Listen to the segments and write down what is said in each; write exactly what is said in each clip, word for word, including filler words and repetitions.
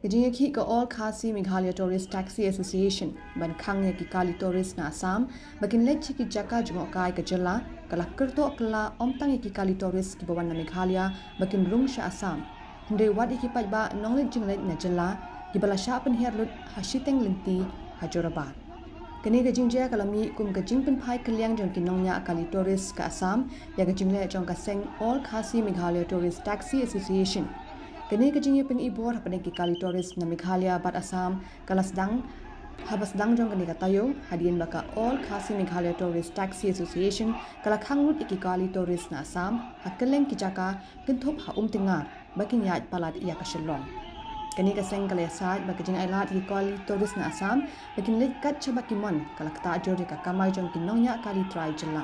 Ka jingïakhih ka All Khasi Meghalaya Tourist Taxi Association ban khang ïa ki kali tourist na Assam ba kin leit sha ki jaka jngohkai ka jylla ka la kyrtoh kylla ym tang ïa ki kali tourist kiba wan na Meghalaya ba kin rung sha Assam, hynrei wat ïa ki paidbah nongleit jingleit na jylla kiba la shah pynhiar lut ha shiteng lynti ha Jorabat. Kane ka jingjia ka la mih kum ka jingpynphai kylliang jong ki nongñiah kali tourist ka Assam ïa ka jingleh jong ka seng All Khasi Meghalaya Tourist Taxi Association. Kane ka jingïapyni bor hapdeng ki kali tourist na Meghalaya bad Assam ka la sdang haba sdang jong kane ka taïew, hadien ba ka All Khasi Meghalaya Tourist Taxi Association ka la khang lut ïa ki kali tourist na Assam ha kylleng ki jaka, kynthup ha Umtyngar, ba kin ïaid palat ïa ka Shillong. Kane ka seng ka la ïasaid ba ka jingailad ïa ki kali tourist na Assam ba kin leit kat shaba ki mon ka la ktah jur ïa ka kamai jong ki nongñiah kali trai jylla.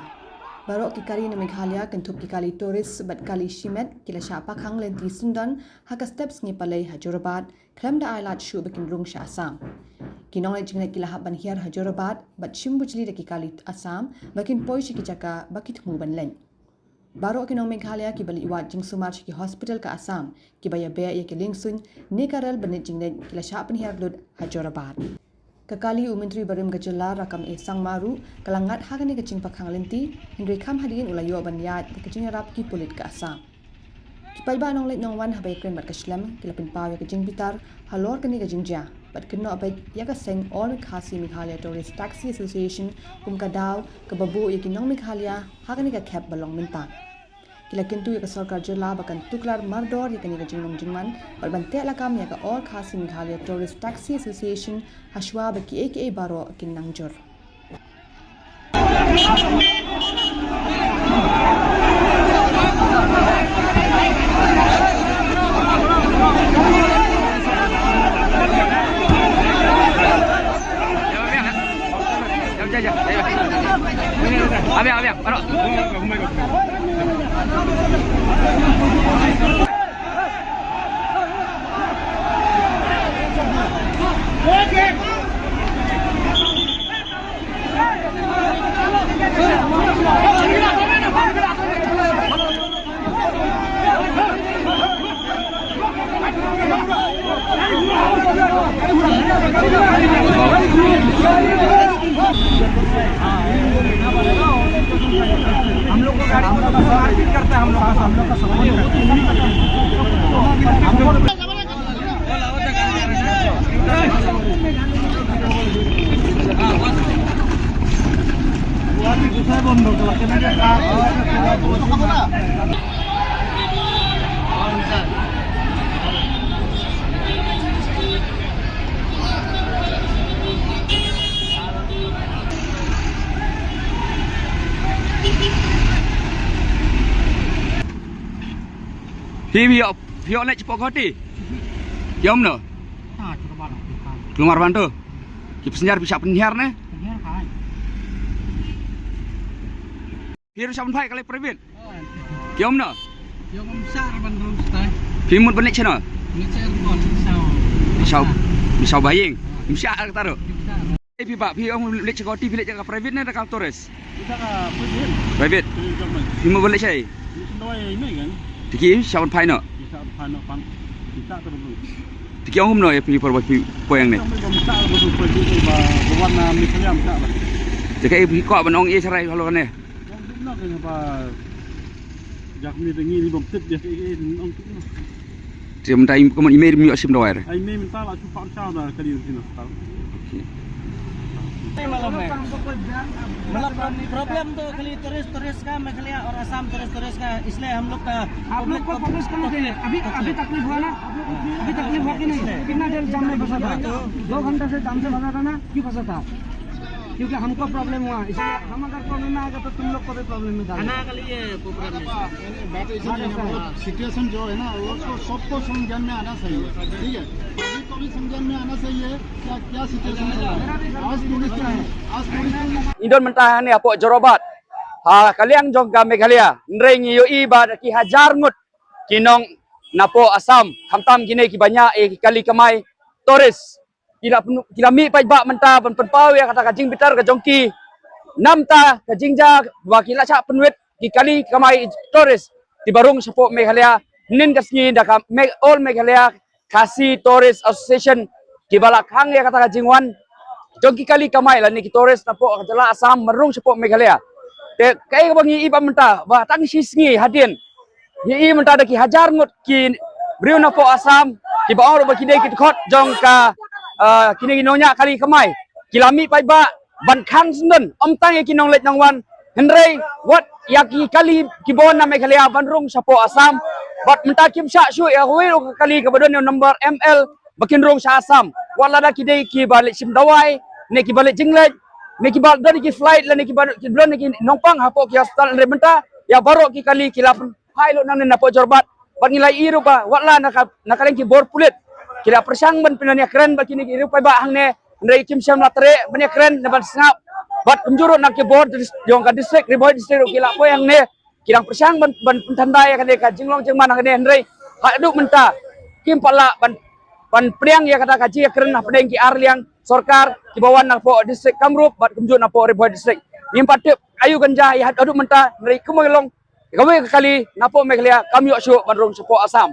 Baroh ki kali na Meghalaya, kynthup ki kali tourist bad kali shimet, ki la shah pakhang lynti syndon ha ka step Sngi Palei ha Jorabat khlem da ailad shuh ba kin rung sha Assam. Ki nongleit jingleit ki la hap ban hiar ha Jorabat bad shim bujli da ki kali Assam ba kin poi sha ki jaka ba ki thmu ban leit. Baroh ki nong Meghalaya kiba leit wad jingsumar sha ki hospital ka Assam, kiba ïabeh ïa ki liengsuiñ ne ka rel ban leit jingleit, ki la shah pynhiar lut ha Jorabat. Ka kali u Myntri barim ka jylla Rakkam A Sangma ruh ka la ngat ha kane ka jingpakhang lynti, hynrei kham hadien u la ïoh ban ïaid da ka jingïarap ki pulit ka Assam. Ki paidbah nongleit nongwan haba ïakren bad ka Shlem ki la pynpaw ïa ka jingbitar halor kane ka jingjia bad kynnoh beit ïa ka seng All Khasi Meghalaya Tourist Taxi Association kum ka daw kaba buh ïa ki nong Meghalaya ha kane ka khep ba long mynta. Ki la kyntu ïa ka sorkar jylla ba kan tuklar mardor ïa kane ka jinglong jingman bad ban teh lakam ïa ka All Khasi Meghalaya Tourist Taxi Association hashwa ba kiei kiei baroh kin nang jur. हम लोग को गाड़ी को तो मारपीट करता है, हम लोग का, हम लोग का सपोर्ट करता है। Phi, phi ïoh, phi ïoh leit shapoh Guwahati? Phi ïoh kumno? Ah, Klumar Bantu. Ki passenger phi shah pynhiar ne? Phi ruh shah pynphai ka leit private? Phi ïoh kumno? Phi mut ban leit shano? Shaw, shaw Bahaïing. Ym shah kata ruh. Ei, phi bah, phi ong leit sha Guwahati, phi leit sha ka private ne da ka tourist? Leit sha ka private. Private. Private government. Phi mut ban leit shaei? Leit sha Ndoy ne kan? Te ki shah pynphai noh. Ki shah pynphai noh pan. Ki shah terus. Te ki ong kumno ïa phi por ba phi poi hangne? Ki ong ba mynta ba phi poi ba, ba wan na Meghalaya mynta ba. Te kaei phi kwah ban ong ïa sharai halor kane? Ong kumno kane ba, jak ni da ngi ni bym tip ïa kaei kaei ong kumno. Te mynta i, kumno i mei ym ïoh shim dawai re? Ai mei mynta la shu pang cha da kali kin hospital. मतलब प्रॉब्लम तो खाली टूरिस्ट, टूरिस्ट का, मेघालय और असम टूरिस्ट, टूरिस्ट का, इसलिए हम लोग का आप लोग को पब्लिक को फोकस करना चाहिए। अभी, अभी तकलीफ हुआ ना? अभी तकलीफ हुआ कि नहीं? कितना देर जाम में फंसा था? दो घंटा से जाम से फंसा था ना? क्यों फंसा था? क्योंकि हमको प्रॉब्लम हुआ, इसलिए हम अगर प्रॉब्लम में आएगा तो तुम लोग को भी प्रॉब्लम में डालेगा। खाना के लिए प्रॉब्लम है। बात ऐसी नहीं है, मतलब, सिचुएशन जो है ना, वो तो सबको संज्ञान में आना चाहिए, ठीक है? पब्लिक को भी संज्ञान में आना चाहिए, क्या, क्या सिचुएशन चल रहा है। आज टूरिस्ट, आज टूरिस्ट Ngi don mynta hangne hapoh Jorabat, ha ka liang jong ka Meghalaya. Hynrei ngi ïohi ba da ki hajar ngut ki nong napoh Assam, khamtam kine kiba ñiah ïa ki kali kamai tourist, ki la pyn-, ki la mih paidbah mynta ban pynpaw ïa kata ka jingbitar ka jong ki. Namar ka jingjia ba ki la shah pynwit ki kali kamai tourist kiba rung shapoh Meghalaya. Hynnin ka sngi da ka Me-, All Meghalaya Khasi Tourist Association kiba la khang ïa kata ka jingwan jong ki kali kamai lane ki tourist napoh ka jylla Assam ban rung shapoh Meghalaya. Te kaei kaba ngi i ba mynta ba tang shi sngi hadien ngi i mynta da ki hajar ngut ki briew napoh Assam kiba ong ruh ba ki dei ki dkhot jong ka, ah, kine ki nongñiah kali kamai ki la mih paidbah ban khang syndon ym tang ïa ki nongleit nongwan hynrei wat ïa ki kali kiba wan na Meghalaya ban rung shapoh Assam. Bad mynta kim shah shuh ïa kawei ruh ka kali kaba don ïa u number M L ba kin rung sha Assam. Wat lada ki dei kiba leit shim dawai ne kiba leit jingleit ne kiba don ki flight lane kiba ki don ki nongpang hapoh ki hospital hynrei mynta ïa baroh ki kali ki la pynphai lut nangne napoh Jorabat. Bad ngi la ïohi ruh ba wat la na ka, na ka liang ki bor pulit ki la pyrshang ban pynïakren bad kine ki riew paidbah hangne hynrei kim shym la treh ban ïakren ne ban sngap. Bad kumjuh ruh na ki bor dis-, jong ka district, Ri Bhoi District ruh ki la poi hangne ki dang pyrshang ban, ban pynthymmai ïa kane ka jinglong jingman hangne hynrei haduh mynta kim pat lah ban, ban pdiang ïa kata ka jingïakren hapdeng ki ar liang sorkar kiba wan napoh district Kamrup bad kumjuh napoh Ri Bhoi District. Ngim pat tip aïu kan jia ïa haduh mynta hynrei kumba long kawei ka kali napoh Meghalaya kam ïoh shuh ban rung shapoh Assam.